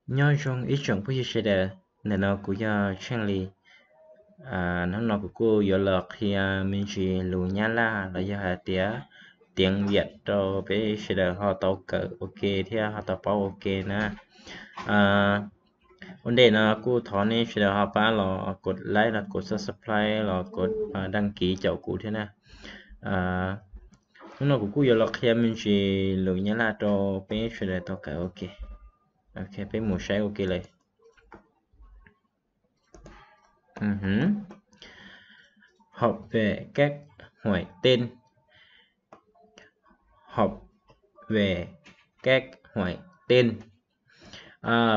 Nyob zoo ib tsoom phooj ywg sawv daws, ntawm no kuv yog Tsheej Lis. Hnub no kuv kuj yuav los qhia me ntsis lus Nyab Laj los yog hais tias tiếng Việt rau peb sawv daws ho tau kawm ua ke thiab ho tau paub ua ke na. Ua ntej no kuj thov nej sawv daws ho pab los kov like los kov subscribe los kov đăng ký caum kuv thiab na. Hnub no kuv kuj yuav los qhia me ntsis lus Nyab Laj rau peb sawv daws tau kawm ua ke. Ok, peb mus saib ua ke lawm. Học về các ngoại tên. Học về các ngoại tên.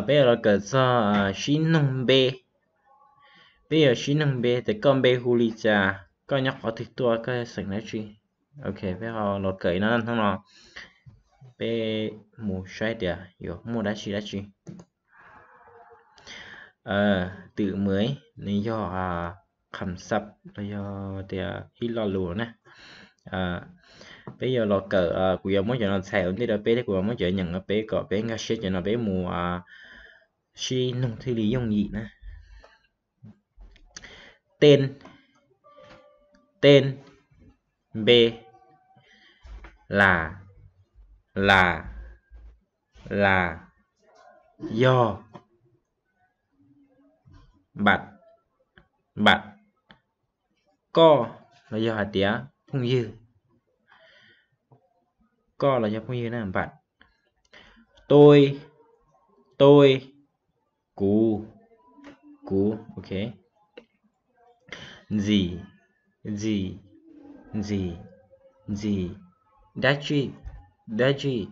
Peb yuav los kawm txog sib noog npe. Peb yuav sib noog npe, tias koj npe hu li cas, koj nyob qhov twg tuaj, koj xeem dab tsi. Ok, peb ho los kawm no hnub no. Peb mus saib tias yuav muaj dab tsi dab tsi. Từ mới nws yog kham xab los yog tias ib lo lus na. Peb yuav los kawm, kuv yuav muab cov no txhais ua ntej rau peb thiab kuv yuav muab cov nyeem rau peb kom peb nkag siab cov no peb mus sib noog thiaj li yooj yim na. Tên, tên, npe, là, là, là, yog, bạn, bạn, koj los yog hais tias phooj ywg, koj los yog phooj ywg na, bạn. Tôi, tôi, kuv, kuv, ok. Gì, gì, gì, gì, dab tsi, dab tsi,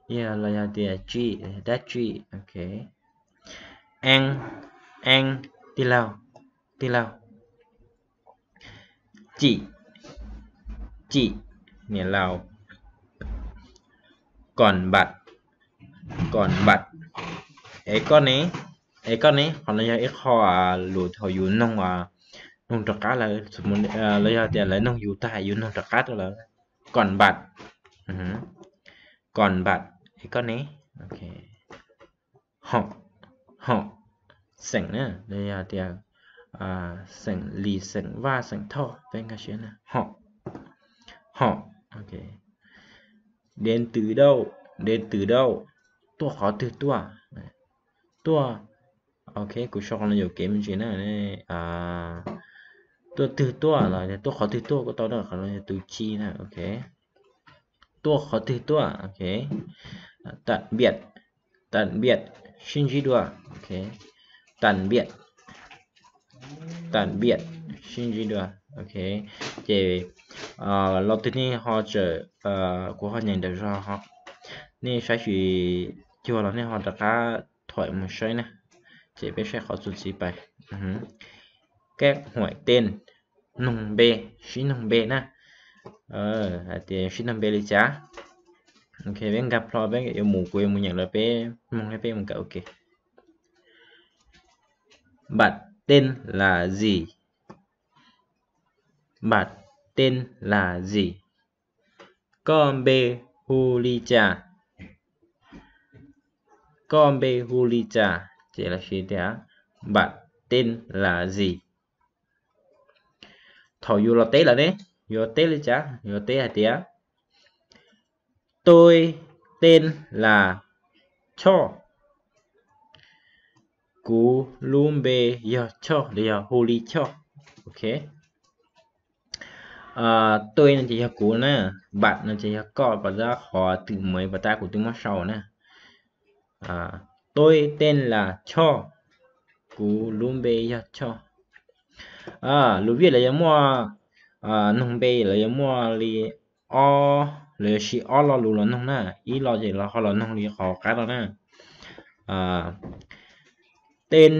yog los yog tias tsi, dab tsi, ok. Anh, anh, tij laug, tij laug. Chị, chị, niam laus. Còn bạn, còn bạn, es koj ne, es koj ne, qhov no yog ib qho lus thaum yus noog, noog rov qab lawv, los yog tias lawv noog yus tag yus noog rov qab rau lawv. Còn bạn, còn bạn, es koj ne. Họ, họ, xeem na, los yog tias xeem Lis, xeem Vaj, xeem Thoj, peb nkag siab na. Họ, họ, ok. Đến từ đâu, đến từ đâu, tuaj qhov twg tuaj, tuaj, ok, kuv sau qhov no yuam kev me ntsis na. Tuaj twg tuaj los tuaj qhov twg tuaj kuj tau na, qhov no yog tus ci na, ok. Tuaj qhov twg tuaj, ok. Tạm biệt, tạm biệt, sib ntsib dua, ok. Tạm biệt, tạm biệt, sib ntsib dua, ok. Ces los twg nej ho tseem, kuv ho nyeem nrawm zog, nej saib tsis cuag los nej ho rov qab thuam mus saib na. Ces peb saib qhov txuas ntxiv pais. Các ngoại tên, noog npe, sib noog npe na. Hais tias sib noog npe li cas. Ok, peb nkag plho, peb yuav mus, kuv yuav mus nyeem lawv peb mloog thiab peb mus kawm ua ke. Bạn tên là gì? Bạn tên là gì? Koj npe hu li cas? Koj npe hu li cas? Ces lossis tias bạn tên là gì? Thaum yus los teb lawm ne, yuav teb li cas? Yuav teb hais tias tôi tên là Choj. Kuv lub npe yog Choj, los yog hu li Choj. Ok. Tôi no ces yog kuv na, bạn no ces yog koj, pas tab qhov từ mới pas tab kuv twb muab sau na. Tôi tên là Choj, kuv lub npe yog Choj. Lus Viaj lawv yuav muaj, noog npe lawv yuav muaj li ob, lawv yuav siv ob lo lus los noog na, ib lo ces lawv ho los noog li qhov qab no na. Tên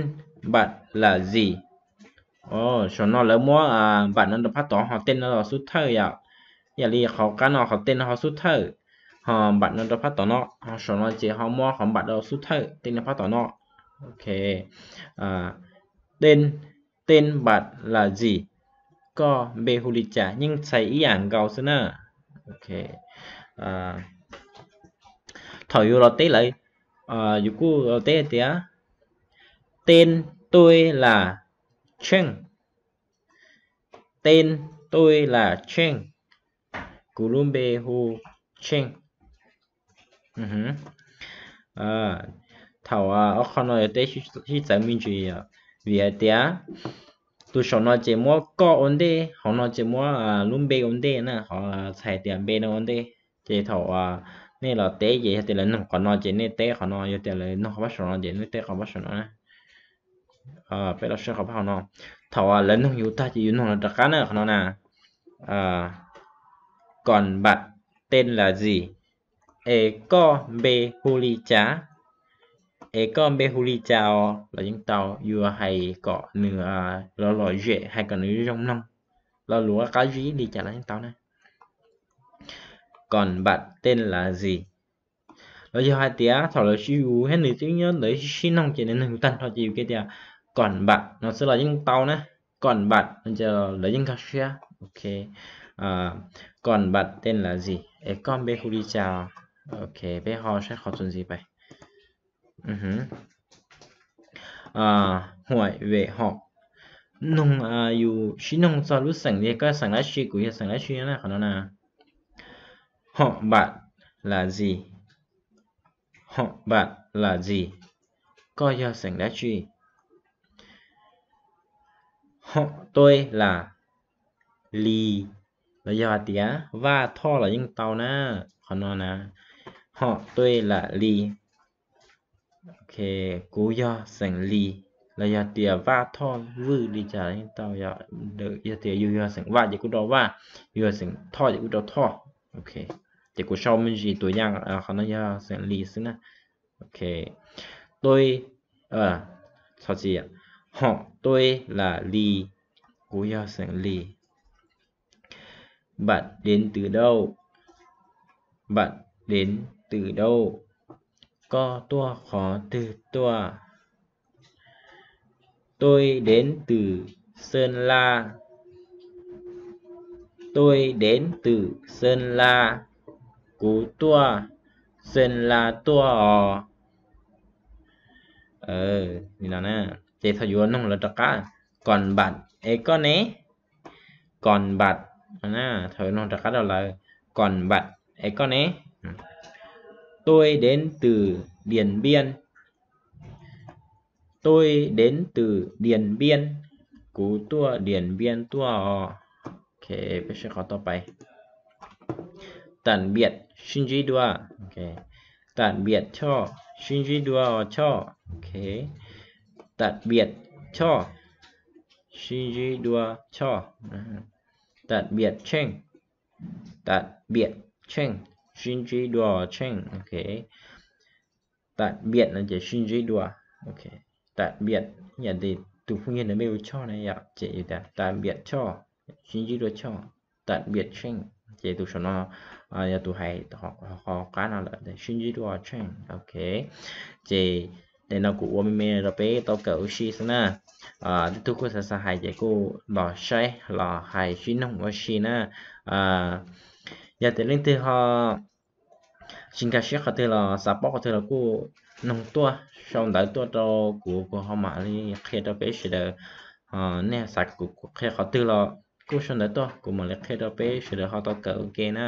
bạn là gì? Saum no lawv muab bạn no rau phab tod ho tên no rau xub thawj yom. Yam li qhov qab no qhov tên no ho xub thawj, ho bạn no rau phab tod no, ho saum no ces ho muab qhov bạn rau xub thawj, tên no phab tod no. Ok. Tên, tên bạn là gì? Koj npe hu li cas? Yeej txhais ib yam nkaus xwb na. Ok. Thaum yus los teb lawv, yus kuj teb tias tên tôi là Cheng, tên tôi là Cheng, kuv lub npe hu Cheng. Thaum ob qho no yog teb sib txawv me ntsis, vim hais tias tus saum no ces muab koj ua ntej, hauv no ces muab lub npe ua ntej na, ho txhais tias npe no ua ntej. Ces thaum nej los teb ces yog tias lawv nug qhov no ces nej teb qhov no, yog tias lawv nug qhov pab saum no ces nej teb qhov pab saum no na. Peb los saib qhov pab hauv no. Thaum lawv nug yus tag ces yus nug lawv rov qab na, qhov no na. Còn bạn tên là gì? Es koj npe hu li cas? Es koj npe hu li cas os los yeej tau, yuav hais kom nws lom lom zem, hais kom nws zoo mloog, lo lus qab zib li cas los yeej tau na. Còn bạn tên là gì? Los yog hais tias thaum lawv sib, yus thiab nws twb nyob ntawd sib sib noog ces nws nug yus tag nrho ces yus kiv tias còn bạn no xwb los yeej tau na. Còn bạn no ces lawv yeej nkag siab. Ok, còn bạn tên là gì? Es koj npe hu li cas? Ok, peb ho saib qhov txuas ntxiv pais. Hỏi về họ. Noog, yus sib noog txog lub xeem li, koj xeem dab tsi, kuv yog xeem dab tsi na, qhov no na. Họ bạn là gì? Họ bạn là gì? Koj yog xeem dab tsi? Họ tôi là Lì, los yog hais tias Vaj Thoj los yeej tau na. Qhov no na, họ tôi là Lì. Ok, kuv yog xeem Lis, los yog tias Vaj Thoj Vwj li cas yeej tau. Yog tias yus yog xeem Vaj ces kuj rau Vaj, yus yog xeem Thoj ces kuj rau Thoj. Ok, ces kuv sau me ntsis tus yam, qhov no yog xeem Lis xwb na. Ok, tôi, txhob txiv, họ tôi là Lì, kuv yog xeem Lis. Bạn đến từ đâu? Bạn đến từ đâu? Koj tuaj qhov twg tuaj? Tôi đến từ Sơn La. Tôi đến từ Sơn La. Kuv tuaj Sơn La tuaj os. Li no na, ces thaum yuav noog lawv rov qab, còn bạn, es koj ne? Còn bạn, thaum yuav noog rov qab rau lawv, còn bạn, es koj ne? Tôi đến từ Điện Biên. Tôi đến từ Điện Biên. Kuv tuaj Điện Biên tuaj os. Ok, peb saib qhov tau pais. Tạm biệt, sib ntsib dua. Tạm biệt, choj, sib ntsib dua os choj. Tạm biệt, choj, sib ntsib dua choj. Tạm biệt, Cheng. Tạm biệt, Cheng, sib ntsib dua Cheng. Tạm biệt no ces sib ntsib dua. Tạm biệt, yam li tus phooj ywg nws npe hu Choj na yom, ces yus tias tạm biệt Choj, sib ntsib dua Choj. Tạm biệt Cheng, ces tus saum no yog tus hais qhov qab no lawm, sib ntsib dua Cheng. Ok, ces ntawm no kuv ua me me rau peb tau kawm ua si xwb na. Tej tug kuj xav xav hais ces kuj los saib los hais sib noog ua si na. Yog tias leej twg ho tsis nkag siab qhov twg los xav paub qhov twg los kuj noog tuaj, sau ntawv tuaj rau kuv, kuv ho mam li qhia rau peb sawv daws. Nej xav kuv qhia qhov twg los kuj sau ntawv tuaj, kuv mam li qhia rau peb sawv daws ho tau kawm ua ke na.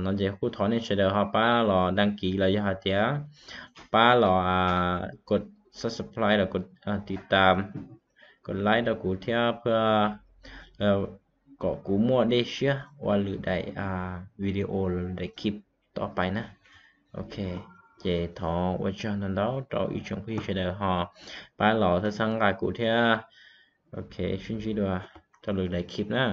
No ces kuj thov nej sawv daws ho pab los đăng ký los yog hais tias pab los kos subscribe los kos tiv tam, kos like rau kuv thiab, kom kuv muaj dej siab ua lwm daim video, lwm daim clip tom pais na. Ok, ces thov ua tsaug ntau ntau rau ib tsoom phooj ywg sawv daws ho pab los txhawb txhawb nqa kuv thiab. Ok, sib ntsib dua rau lwm daim clip na.